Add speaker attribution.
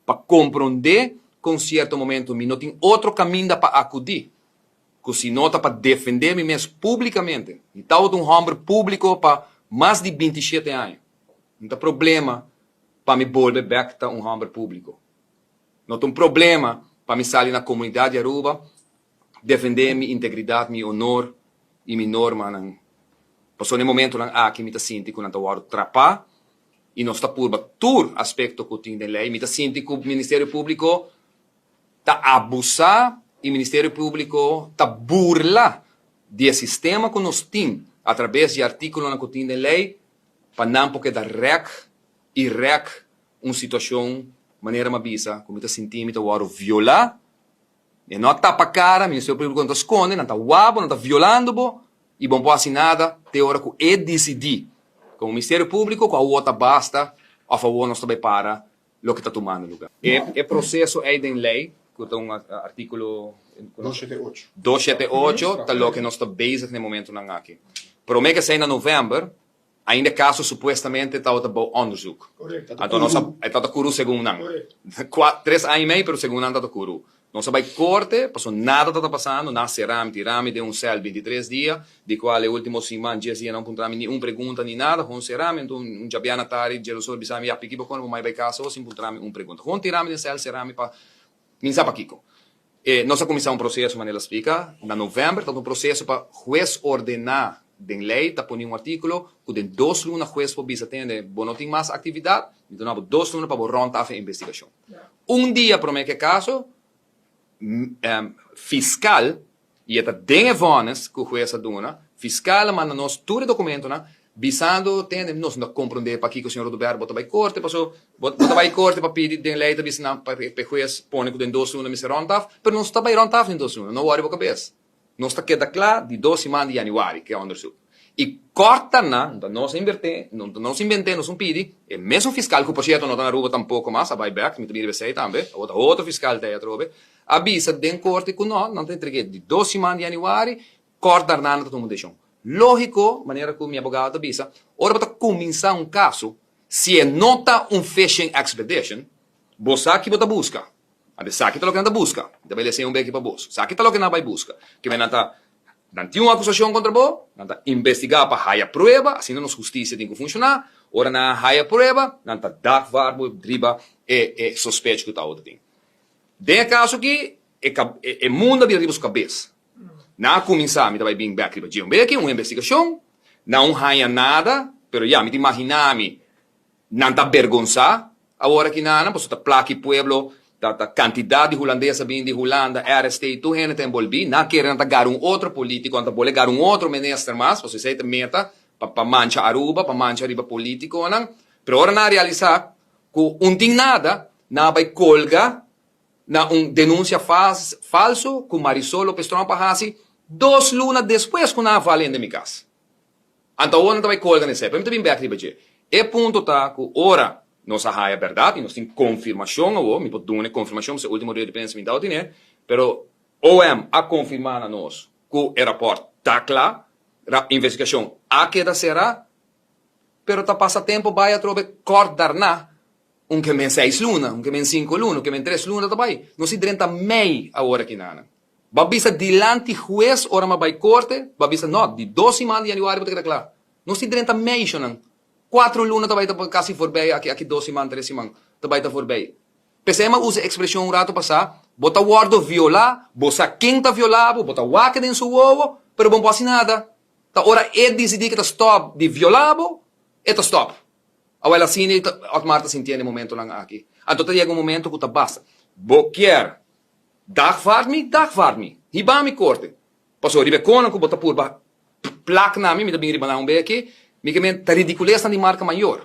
Speaker 1: Pa komprondé ku un sierto momento mi no tin otro kaminda pa akudí ku si no ta pa defendé mi mes públikamente. Mi tabata un hòmber públiko pa mas di 27 aña. No ta problema pa mi bolbe bèk ta un hòmber públiko. No ta un problema pa mi sali na komunidat di Aruba, defendé mi integridat, mi honor i mi normanan. Pasobra na e momentonan aki mi ta sinti ku nan ta wòrdu trapá i nos ta purba tur aspekto ku tin den lei. Mi ta sinti ku Ministerio Públiko ta abusá i Ministerio Públiko ta burla di e sistema ku nos tin atrabes di e artíkulonan ku tin den lei pa nan por keda rèk i rèk un situashon manera mi a bisa ku mi ta sinti mi ta wòrdu violá. E no a tapa kara, Ministerio Públiko no ta skonde, nan ta wak bo, nan ta violando bo i bo no por hasi nada te ora ku e disidí komo Ministerio Públiko ku awor ta basta òf awor nos ta bai para loke ta tumando lugá. E proseso ei den lei, ku ta un artíkulo
Speaker 2: 278.
Speaker 1: 278, ta loke nos ta bezig na e momentunan aki. Promé ku esei na novèmber, ainda e kaso supuestamente tabata bou onderzoek.
Speaker 2: Correcto.
Speaker 1: Anto nos a, e tabata kuru segun nan.
Speaker 2: Correcto.
Speaker 1: Kua, 3 aña i mei, pero segun nan tabata kuru. Nos a bai korte, pasobra nada tabata pasando, nan a sera mi, tira mi den un sèl 23 dia, di kual e último siman, 10 dia, nan no puntra mi ni un pregunta ni nada, gewoon sera mi. Anto un djabièrnè tardi, djelos or bisa mi: "Ya, piki bo kono, bo mai bai kas awo sin puntra mi un pregunta." Gewoon tira mi den sèl, sera mi pa mi sa pakiko. Nos a kuminsá un proseso, manera el a splika, na novèmber, tabata un proseso pa hues ordená den lei, ta pone un artíkulo ku den 2 luna hues por bisa: "Tende, bo no tin mas aktividat, mi ta duna bo 2 luna pa bo rònt af e investigashon." Un dia promé ku e kaso, fiskal, i e ta den e vònis ku hues a duna, fiskal a manda nos tur e dokumentonan, bisando: "Tende, nos no ta komprondé pakiko, señor Oduber, bo ta bai korte, paso bo ta bai korte pa pidi den lei ta bisa nan pa e hues pone ku den 2 luna mester rònt af, pero nos ta bai rònt af den 2 luna, no wòri bo kabes. Nos ta keda kla di 2 siman di yanüari ku e onderzoek." I kòrta na, no ta nos a inverté, no ta nos invent'é, nos no pidi, e mesun fiskal, ku por sierto no ta na Aruba tampoko mas, a bai bèk, mi ta mira esei tambe, awor ta otro fiskal ta ei atrobe, a bisa den korte ku no, nan ta entreg'é di 2 siman di yanüari, kòrt daarna nan ta tuma un desishon. Lógiko, manera ku mi abogado ta bisa, ora bo ta kuminsá un kaso, si e no ta un fishing expedition, bo sa ki bo ta buska. Anto esaki ta loke nan ta buska. Mi ta bai lesa un beki pa bos. Esaki ta loke nan bai buska. Ke men nan ta, nan tin un akusashon kontra bo, nan ta investigá pa haya prueba, asina nos hustisia tin ku funshoná. Ora nan a haya prueba, nan ta dagvaar bo riba e sospecho ku ta otro tin. Den e kaso aki, e mundu a bira riba su kabes. Nan a kuminsá, mi ta bai bin bèk riba dje un beki, un investigashon, nan un haña nada, pero ya, mi ta imaginá mi, nan ta bergonsá awor aki nan, pasobra ta plaki pueblo, ta kantidat di hulandes a bin di Hulanda, RST, tur hende ta enbolbí, nan kere nan ta gara un otro polítiko, nan ta bole gara un otro minister mas, pasobra esei ta meta pa mancha Aruba, pa mancha riba polítikonan, pero ora nan a realisá ku un tin nada, nan a bai kolga na un denunsia falso ku Marisol Lopez Tromp a hasi 2 luna despues ku nan a val hende mi kas. Anto awor nan ta bai kolga na esei, pero mi ta bin bèk riba dje. E punto ta ku ora nos a haya bèrdat i nos tin konfirmashon awor, mi por duna e konfirmashon pasobra e último rueda di prensa mi tabata tene, pero OM a konfirmá na nos ku e rapòrt ta kla, investigashon a keda será, pero ta pasa tempu bai atrobe kòrt daarna un ke men 6 luna, un ke men 5 luna, un ke men 3 luna ta bai. Nos si drenta mei awor aki nan. Bo a bisa dilanti hues ora m'a bai korte, bo a bisa no, di 2 siman di yanüari bo ta keda kla. Nos si drenta mei, shonan. 4 luna ta bai ta kasi voorbij aki 2 siman, 3 siman ta bai ta voorbij. P'esei m'a usa ekspreshon un ratu pasá, bo ta wòrdu violá, bo sa ken ta violá bo, bo ta wak den su wowo, pero bo no por hasi nada. Ta ora e disidí ku ta stòp di violá bo, e ta stòp. Awel asina Otmar ta sintié na e momentonan aki. Anto ta yega un momento ku ta basta. Bo kier dagvaard mi, dagvaard mi. Hiba mi korte. Pasobra riba e konan ku bo ta purba plak na mi, mi ta bin riba nan un beki, mi ke men ta ridikulesnan di marka mayor.